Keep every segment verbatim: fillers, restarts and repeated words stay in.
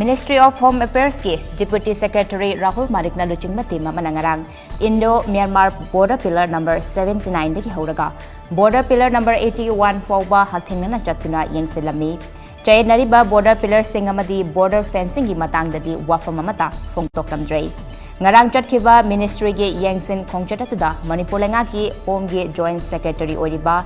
Ministry of Home Affairs ꯀꯤ Deputy Secretary Rahul ꯃꯥꯔꯤꯛꯅ ꯂꯨꯆꯤꯡꯕ team ꯑꯃꯅ ꯉꯔꯥꯡ Indo-Myanmar Border Pillar number seventy nine ꯗꯒꯤ ꯍꯧꯔꯒ Border Pillar number eighty one ꯐꯥꯎꯕ ꯍꯛꯊꯦꯡꯅꯅ ꯆꯠꯇꯨꯅ ꯌꯦꯡꯁꯤꯜꯂꯝꯃꯤ꯫ ꯆꯌꯦꯠꯅꯔꯤꯕ border pillar ꯁꯤꯡ ꯑꯃꯗꯤ border fencing ꯒꯤ ꯃꯇꯥꯡꯗꯗꯤ ꯋꯥꯐꯝ ꯑꯃꯠꯇ ꯐꯣꯡꯗꯣꯛꯂꯝꯗ꯭ꯔꯦ꯫ ꯉꯔꯥꯡ ꯆꯠꯈꯤꯕ ministry ꯒꯤ ꯌꯦꯡꯁꯤꯟ ꯈꯣꯡꯆꯠ ꯑꯗꯨꯗ ꯃꯅꯤꯄꯨꯔ ꯂꯩꯉꯥꯛꯀꯤ Home ꯒꯤ Joint Secretary ꯑꯣꯏꯔꯤꯕ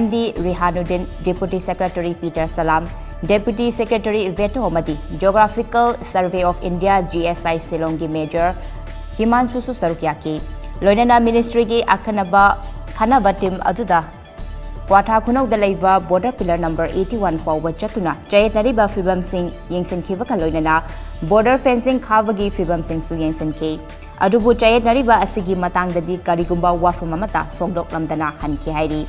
M D Rihanuddin, Deputy Secretary Peter Salam, Deputy Secretary ꯚꯦꯇꯣ ꯑꯃꯗꯤ Geographical Survey of India, G S I, ꯁꯤꯂꯣꯡꯒꯤ Major ꯍꯤꯃꯥꯟꯁꯨꯁꯨ ꯁꯔꯨꯛ ꯌꯥꯈꯤ꯫ ꯂꯣꯏꯅꯅ ministry ꯒꯤ ꯑꯈꯟꯅꯕ, ꯈꯟꯅꯕ team ꯑꯗꯨꯗ ꯀ꯭ꯋꯥꯊꯥ ꯈꯨꯅꯧꯗ ꯂꯩꯕ border pillar number eighty one ꯐꯥꯎꯕ ꯆꯠꯇꯨꯅ ꯆꯌꯦꯠꯅꯔꯤꯕ ꯐꯤꯕꯝꯁꯤꯡ ꯌꯦꯡꯁꯤꯟꯈꯤꯕꯒ ꯂꯣꯏꯅꯅ border fencing ꯈꯥꯕꯒꯤ ꯐꯤꯕꯝꯁꯤꯡꯁꯨ ꯌꯦꯡꯁꯤꯟꯈꯤ꯫ ꯑꯗꯨꯕꯨ ꯆꯌꯦꯠꯅꯔꯤꯕ ꯑꯁꯤꯒꯤ ꯃꯇꯥꯡꯗꯗꯤ ꯀꯔꯤꯒꯨꯝꯕ ꯋꯥꯐꯝ ꯑꯃꯠꯇ ꯐꯣꯡꯗꯣꯛꯂꯝꯗꯅ ꯍꯟꯈꯤ ꯍꯥꯏꯔꯤ꯫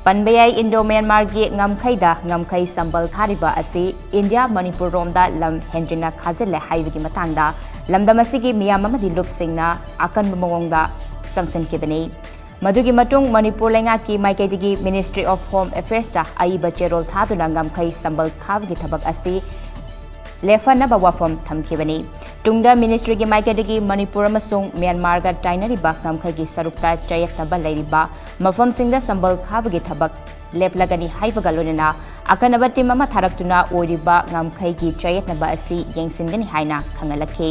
ꯄꯟꯕ ꯌꯥꯏ, Indo-Myanmar ꯒꯤ ꯉꯝꯈꯩꯗ ꯉꯝꯈꯩ ꯁꯝꯕꯜ ꯈꯥꯔꯤꯕ ꯑꯁꯤ ꯏꯟꯗꯤꯌꯥ ꯃꯅꯤꯄꯨꯔ ꯔꯣꯝꯗ ꯂꯝ ꯍꯦꯟꯖꯤꯟꯅ ꯈꯥꯖꯤꯜꯂꯦ ꯍꯥꯏꯕꯒꯤ ꯃꯇꯥꯡꯗ ꯂꯝꯗꯝ ꯑꯁꯤꯒꯤ ꯃꯤꯌꯥꯝ ꯑꯃꯗꯤ ꯂꯨꯞꯁꯤꯡꯅ ꯑꯀꯟꯕ ꯃꯑꯣꯡꯗ ꯆꯪꯁꯤꯟꯈꯤꯕꯅꯤ꯫ ꯃꯗꯨꯒꯤ ꯃꯇꯨꯡ ꯃꯅꯤꯄꯨꯔ ꯂꯩꯉꯥꯛꯀꯤ ꯃꯥꯏꯀꯩꯗꯒꯤ Ministry of Home Affairs ꯇ ꯑꯏꯕ ꯆꯦꯔꯣꯜ ꯊꯥꯗꯨꯅ ꯉꯝꯈꯩ ꯁꯝꯕꯜ ꯈꯥꯕꯒꯤ ꯊꯕꯛ ꯑꯁꯤ ꯂꯦꯞꯍꯟꯅꯕ ꯋꯥꯐꯝ ꯊꯝꯈꯤꯕꯅꯤ꯫ ꯇꯨꯡꯗ ministry ꯒꯤ ꯃꯥꯏꯀꯩꯗꯒꯤ ꯃꯅꯤꯄꯨꯔ ꯑꯃꯁꯨꯡ ꯃ꯭ꯌꯥꯟꯃꯥꯔꯒ ꯇꯥꯏꯅꯔꯤꯕ ꯉꯝꯈꯩꯒꯤ ꯁꯔꯨꯛꯇ ꯆꯌꯦꯠꯅꯕ ꯂꯩꯔꯤꯕ ꯃꯐꯝꯁꯤꯡꯗ ꯁꯝꯕꯜ ꯈꯥꯕꯒꯤ ꯊꯕꯛ ꯂꯦꯞꯂꯒꯅꯤ ꯍꯥꯏꯕꯒ ꯂꯣꯏꯅꯅ ꯑꯀꯟꯅꯕ team ꯑꯃ ꯊꯥꯔꯛꯇꯨꯅ ꯑꯣꯏꯔꯤꯕ ꯉꯝꯈꯩꯒꯤ ꯆꯌꯦꯠꯅꯕ ꯑꯁꯤ ꯌꯦꯡꯁꯤꯟꯒꯅꯤ ꯍꯥꯏꯅ ꯈꯪꯍꯜꯂꯛꯈꯤ꯫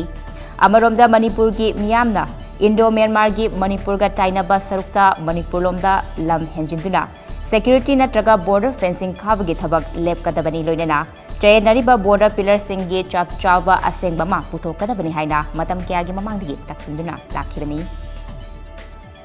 ꯑꯃꯔꯣꯝꯗ ꯃꯅꯤꯄꯨꯔꯒꯤ ꯃꯤꯌꯥꯝꯅ Indo-Myanmar ꯒꯤ ꯃꯅꯤꯄꯨꯔꯒ ꯇꯥꯏꯅꯕ ꯁꯔꯨꯛꯇ ꯃꯅꯤꯄꯨꯔ ꯂꯣꯝꯗ ꯂꯝ ꯍꯦꯟꯖꯤꯟꯗꯨꯅ security ꯅꯠꯇ꯭ꯔꯒ border fencing ꯈꯥꯕꯒꯤ ꯊꯕꯛ ꯂꯦꯞꯀꯗꯕꯅꯤ, ꯂꯣꯏꯅꯅ ꯆꯌꯦꯠꯅꯔꯤꯕ border pillar ꯁꯤꯡꯒꯤ ꯆꯞ ꯆꯥꯕ ꯑꯁꯦꯡꯕ ꯑꯃ ꯄꯨꯊꯣꯛꯀꯗꯕꯅꯤ ꯍꯥꯏꯅ ꯃꯇꯝ ꯀꯌꯥꯒꯤ ꯃꯃꯥꯡꯗꯒꯤ ꯇꯛꯁꯤꯟꯗꯨꯅ ꯂꯥꯛꯈꯤꯕꯅꯤ꯫